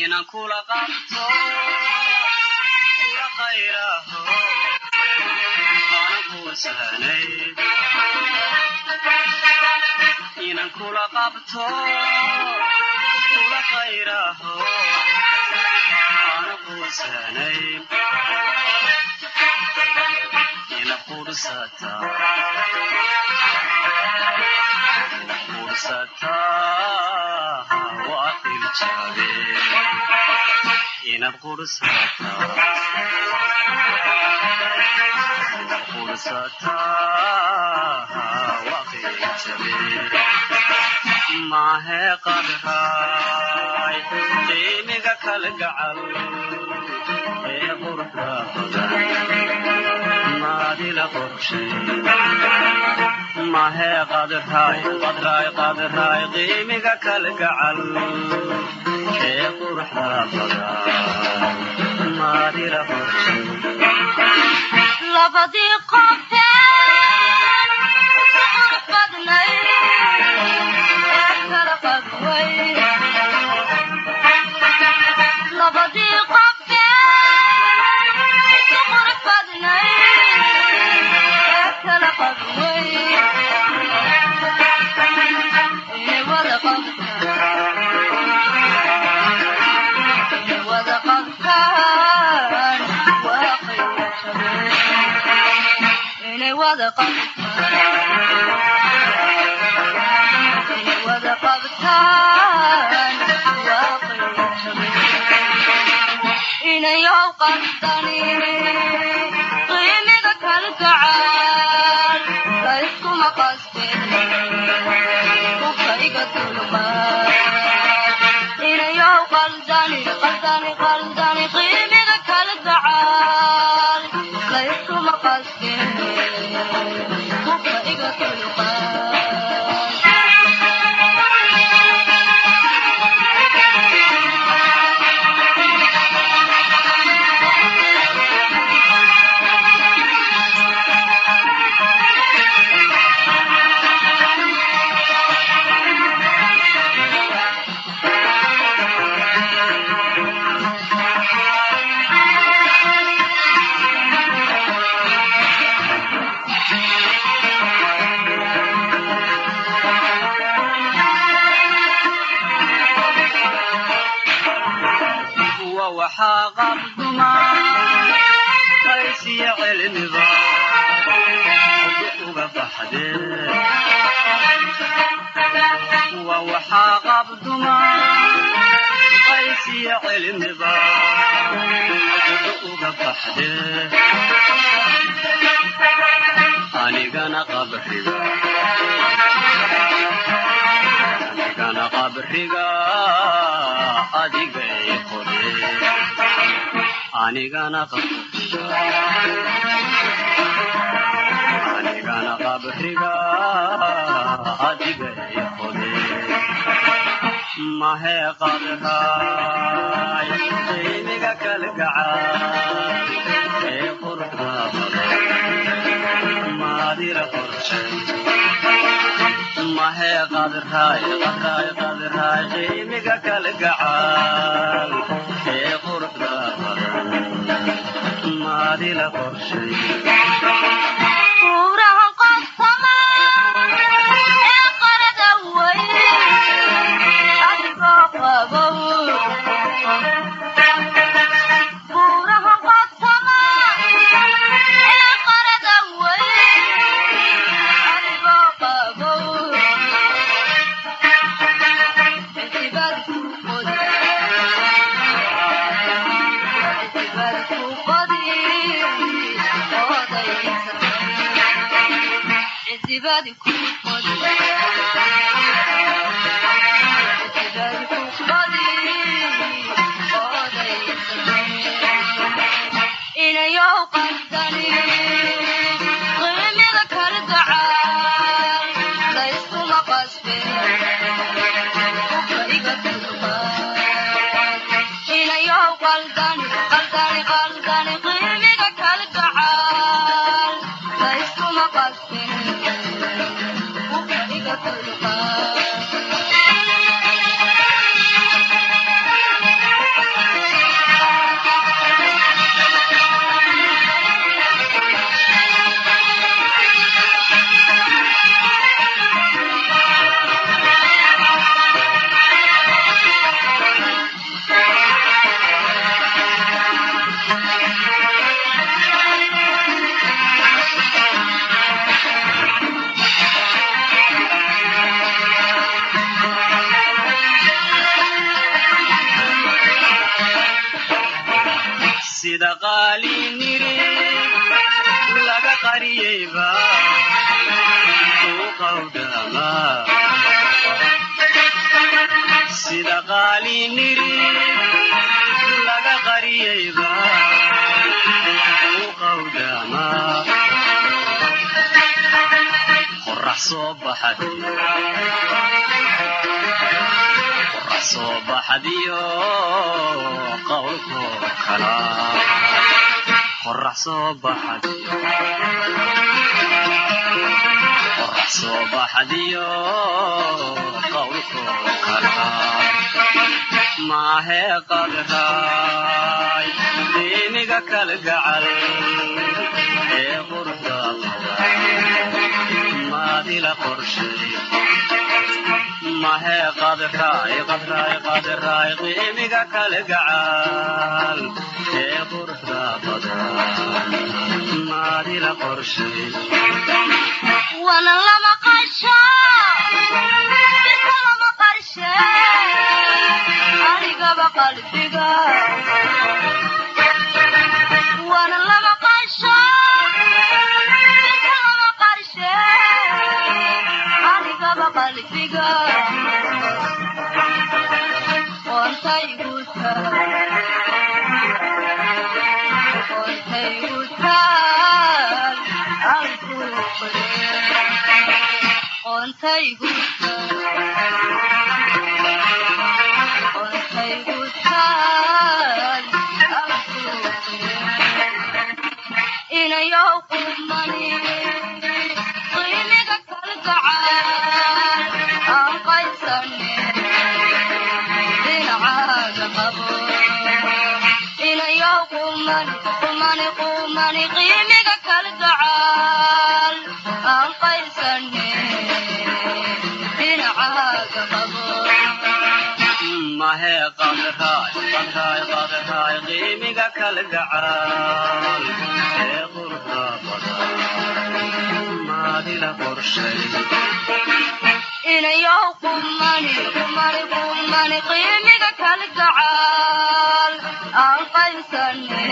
Inaan kula qabto kula khayraho aanan quusanay. Inaan kula qabto kula khayraho aanan quusanay. Ina qursata qursata waa qiljabe. Inaad qursata qursata waa qiljabe. Maahe qadraay qiimiga kalgacal ee quruxda badan maadila qorshay. Mahe qadraay qadraay qadraay qiimiga kalgacal ee quruxda badan maadila qorshay. Labadii qofteen isu qurux badnay ee kala qadway. Labadii qofteen isu qurux badnay ee kala qadway. Inay wada qabtaan, inay wada qabtaan waa qiyaashabeen. Inay wada qabtaan, inay wada qabtaan waa qiyaashabeen. Inayow qaldani qiimiga kalgacal layskuma qasbin qofka iga dulqaad. Inayow qaldani qaldani qaldani qiimiga kalgacal layskuma qasbin qofka iga dulqaad. Wa waxaa qabduma qaysiya cilmiba uga baxdee. Wa waxaa qabduma qaysiya cilmiba uga baxdee. Anigana qabriga, anigana qabriga adigay qode. Anigana qabriga, anigana qabriga adigay qode. Mahe qadraay qiimiga kalgacal ee quruxda badan maadila qorshay. Mahe qadraay qadraay qadraay qiimiga kalgacal ee quruxda badan maadila qorshay. Buuraha qobtama ee qarada weyn adigoo qabow. Buuraha qobtama ee qarada weyn adigoo qabow. Cidibad ku qodi, cidibad ku qodi oodaysatay. Cidibad ku qodi, cidibad ku qodi oodaysatay. Inayow qaldani qiimiga kalgacal layskuma qasbin qofka iga dulqaad. Inayow qaldani qaldani qaldani qiimiga kalgacal layskuma qasbin. Sida qaaliniri laga qariyeyba qawdama, sida qaaliniri laga qariyeyba qawdama. Qorax soo baxadiyo, qorax soo baxadiyo qowlko kala, qorax soo baxadiyo, qorax soo baxadiyo qowlko kala maahe. Qadraay qiimiga kalgacal ee quruxda badan maadila qorshay mahe. Qadraay, qadraay, qadraay qiimiga kalgacal ee quruxda badan maadila qorshay. Wana lama qasho, birta lama qarshe, anigaba qalbiga. Wana lama qasho, birta lama qarshe, anigaba qalbiga. Qoontaygu taal, qoontaygu taal aan ku qore, qoontaygu taal, qoontaygu taal aan ku qore. Inayow qumani qiimiga kalgacal aan qaybsane dhinacaaga qabo. Inayow qumani, qumani, qumani qiimiga kalgacal aan qaybsane dhinacaaga qabo. Mahe qadraay, qadraay, qadraay qiimiga kalgacal ee quruxda badan maadila qorshay. Inayow qumani, qumani, qumani qiimiga kalgacal aan qaybsane